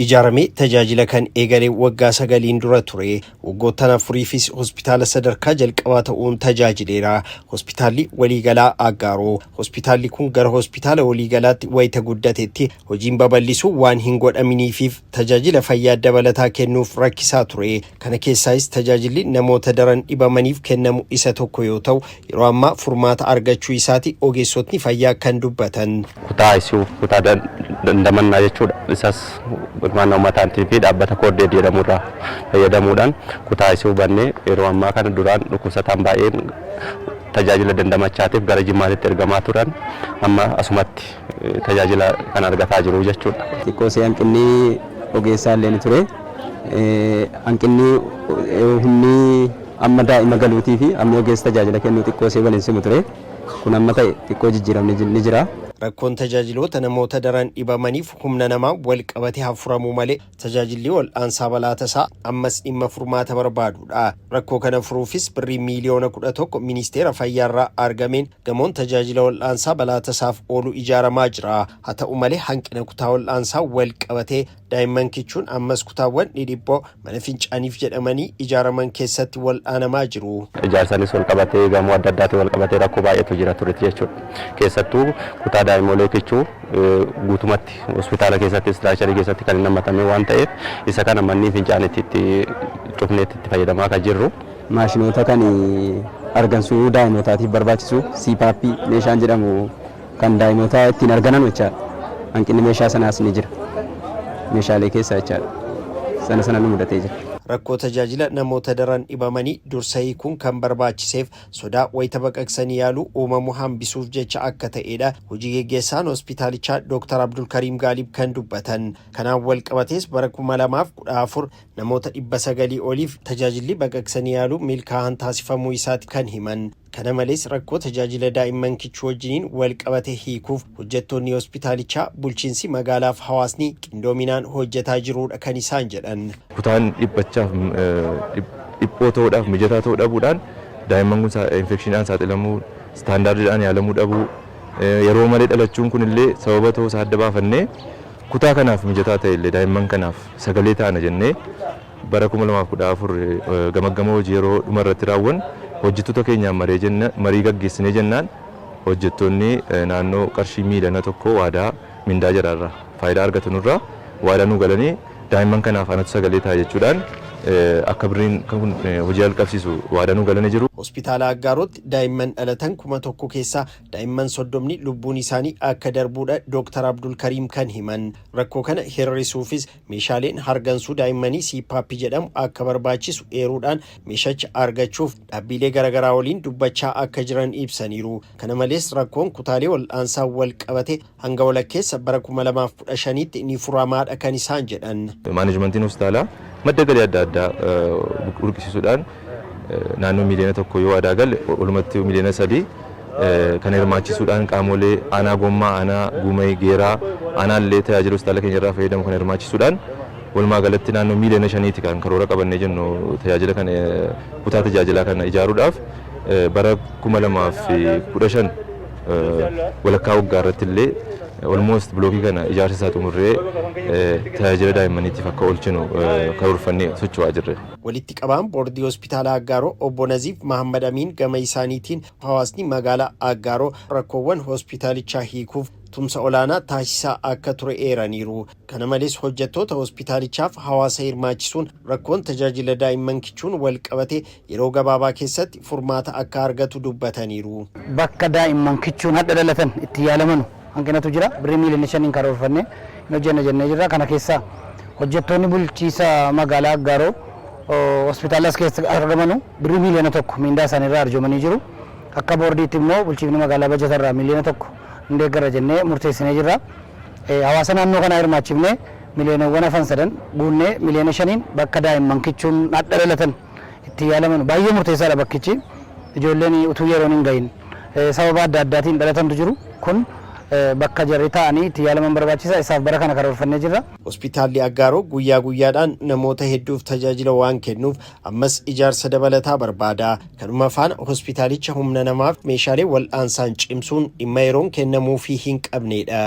Ijaaramee tajaajila kan eegale waggaa 9n dura ture. Waggoottan afuriifis hospitaala sadarkaa jalqabaa ta'uun tajaajileera. Hospitaalli Waliigalaa Aggaaroo. Hospitaalli kun gara hospitaala waliigalaatti wayita guddatetti hojiin babal'isuu waan hin godhaminiifiif tajaajila fayyaa dabalataa kennuuf rakkisaa ture. Kana keessaayis tajaajilli namoota daran dhibamaniif kennamu isa tokko yoo ta'u, yeroo ammaa furmaata argachuu isaati ogeessotni fayyaa kan dubbatan. Kutaa ICU, kutaa dandamannaa jechuudha. Isas hirmaannaa uummataatii fi dhaabbata Koordeed jedhamu irraa fayyadamuudhaan kutaa ICU bannee yeroo ammaa kana duraan dhukkubsataan baay'een tajaajila dandamachaatiif gara Jimmaatitti ergamaa turan amma asumatti tajaajila kan argataa jiru jechuudha. Xiqqoo see hanqinni ogeessaa illee ni ture. Hanqinni humni amma daa'ima galuutii fi hammi ogeessi tajaajila kennuu xiqqoo see wal hin simu ture. Kun amma ta'e xiqqoo jijjiiramni ni jira. Rakkoon tajaajiloota namoota daran dhibamaniif humna namaan walqabate haa furamuu malee tajaajilli wal'aansaa balaa tasaa ammas dhimma furmaata barbaadudha. Rakkoo kana furuufis birrii miiliyoona 11 Ministeera Fayyaarraa argameen gamoon tajaajila wal'aansaa balaa tasaaf oolu ijaaramaa jira. Haa ta'u malee hanqina kutaa wal'aansaa walqabatee daa'imman kichuun ammas kutaawwan dhidhiphoo mana fincaaniif jedhamanii ijaaraman keessatti wal'aanamaa jiru. Ijaarsaanis walqabatee gamoo adda addaatiin walqabatee rakkoo baay'eetu jira turetti jechuudha. Keessattuu kutaa daa'imolee kichuu guutumatti hospitaala keessatti istiraakcharii keessatti kan hin hammatamne waan ta'eef isa kana mannii fincaanitti itti cufneetti itti fayyadamaa kan jirru. Maashinoota kan argansuu daa'imotaatiif barbaachisu CPAP meeshaan jedhamu kan daa'imoota ittiin arganan jechaadha. Hanqinni meeshaa sanaas ni jira. Meeshaalee keessaa jechaadha. Sana sana nu mudatee jira. Rakkoo tajaajila namoota daran dhibamanii dursa hiikuun kan barbaachiseef sodaa wayita baqaqsanii yaaluu uumamu hambisuuf jecha akka ta'edha hojii geggeessaan hospitaalichaa Dooktar Abdulkariim Gaalib kan dubbatan. Kanaan walqabatees bara 2014 namoota 900 oliif tajaajilli baqaqsanii yaaluu milkaa'aan taasifamuu isaati kan himan. Kana malees rakkoo tajaajila daa'imman kichuu wajjiniin walqabate hiikuuf hojjettoonni hospitaalichaa, bulchiinsi magaalaaf hawaasni qindoominaan hojjetaa jiruudha kan isaan jedhan. Kutaan dhiphachaaf dhiphoo ta'uudhaaf mijataa ta'uu dhabuudhaan daa'imman kun infekshiniidhaan saaxilamuu, istaandaardiidhaan yaalamuu dhabuu, yeroo malee dhalachuun kun illee sababa ta'uu isaa adda baafannee kutaa kanaaf mijataa ta'e illee daa'imman kanaaf sagalee taana jennee bara 2014 gamaggama hojii yeroo dhuma irratti raawwannu hojjettoota keenyaan marii gaggeessinee jennaan hojjettoonni naannoo qarshii miiliyoona 1 waadaa mindaa jaraarraa faayidaa argatanurraa waadaa nuu galanii daa'imman kanaaf anatu sagalee ta'a jechuudhaan akka birriin kun hojii jalqabsiisu waadaa nuu galanii jiru. Hospitaala Aggaarootti daa'imman dhalatan 1000 keessaa Daa'imman soddomni lubbuun isaanii akka darbuudha Dooktar Abdulkariim kan himan. Rakkoo kana hir'isuufis meeshaaleen hargansuu daa'immanii CPAP jedhamu akka barbaachisu eeruudhaan meeshacha argachuuf dhaabbiilee garagaraa waliin dubbachaa akka jiran ibsaniiru. Kana malees rakkoon kutaalee wal'aansaa walqabate hanga walakkeessa bara 2015tti ni furamaadha kan isaan jedhan. Maaneejmantiin hospitaalaa madda galii adda addaa burqisiisuudhaan naannoo miiliyoona 1 yoo waadaa gale walumatti miiliyoona 3 kana hirmaachisuudhaan qaamolee aanaa Gommaa, aanaa Guumay, Geeraa, aanaallee tajaajila hospitaala keenya irraa fayyadamu kana hirmaachisuudhaan walumaa galatti naannoo miiliyoona 5ti kan karoora qabannee jennu tajaajila kana kutaa tajaajilaa kana ijaaruudhaaf bara 2015 walakkaa waggaa irratti illee almost bilookii kana ijaarsa isaa xumurree tajaajila daa'immaniitiif akka oolchinu karoorfannee socho'aa jirra. Walitti qabaan Boordii Hospitaala Aggaaroo Obbo Naziif Mahaammad Amiin gama isaaniitiin hawaasni magaalaa Aggaaroo rakkoowwan hospitaalichaa hiikuuf tumsa olaanaa taasisaa akka ture eeraniiru. Kana malees hojjettoota hospitaalichaaf hawaasa hirmaachisuun rakkoon tajaajila daa'imman kichuun walqabate yeroo gabaabaa keessatti furmaata akka argatu dubbataniiru. Bakka daa'imman kichuun hadha dhalatan itti yaalamanu hanqinatu jira. Birrii miiliyoona 5n karoorfannee hin hojjenna jennee jirra. Kana keessaa hojjettoonni bulchiisa magaalaa Aggaaroo hospitaala as keessa argamanu birrii miiliyoona 1 miindaa isaanii irraa arjoomanii jiru. Akka boordiitti immoo bulchiifni magaalaa bajata irraa miiliyoona 1 hin deeggarra jennee murteessinee jirra. Hawaasa naannoo kanaa hirmaachifnee miliyoonawwan hafan sadan guunnee miliyoona 5n bakka daa'imman kichuun hadha dhalatan itti yaalamanu baay'ee murteessaadha bakkichi. Ijoolleen utuu yeroon hin gahin sababa adda addaatiin dhalatantu jiru. Kun bakka jarri taa'anii itti yaalaman barbaachisa. Isaaf bara kana karoorfannee jirra. Hospitaalli Aggaaroo guyyaa guyyaadhaan namoota hedduuf tajaajila waan kennuuf ammas ijaarsa dabalataa barbaada. Kanuma faana hospitaalicha humna namaaf meeshaalee wal'aansaan cimsuun dhimma yeroon kennamuufii hin qabneedha.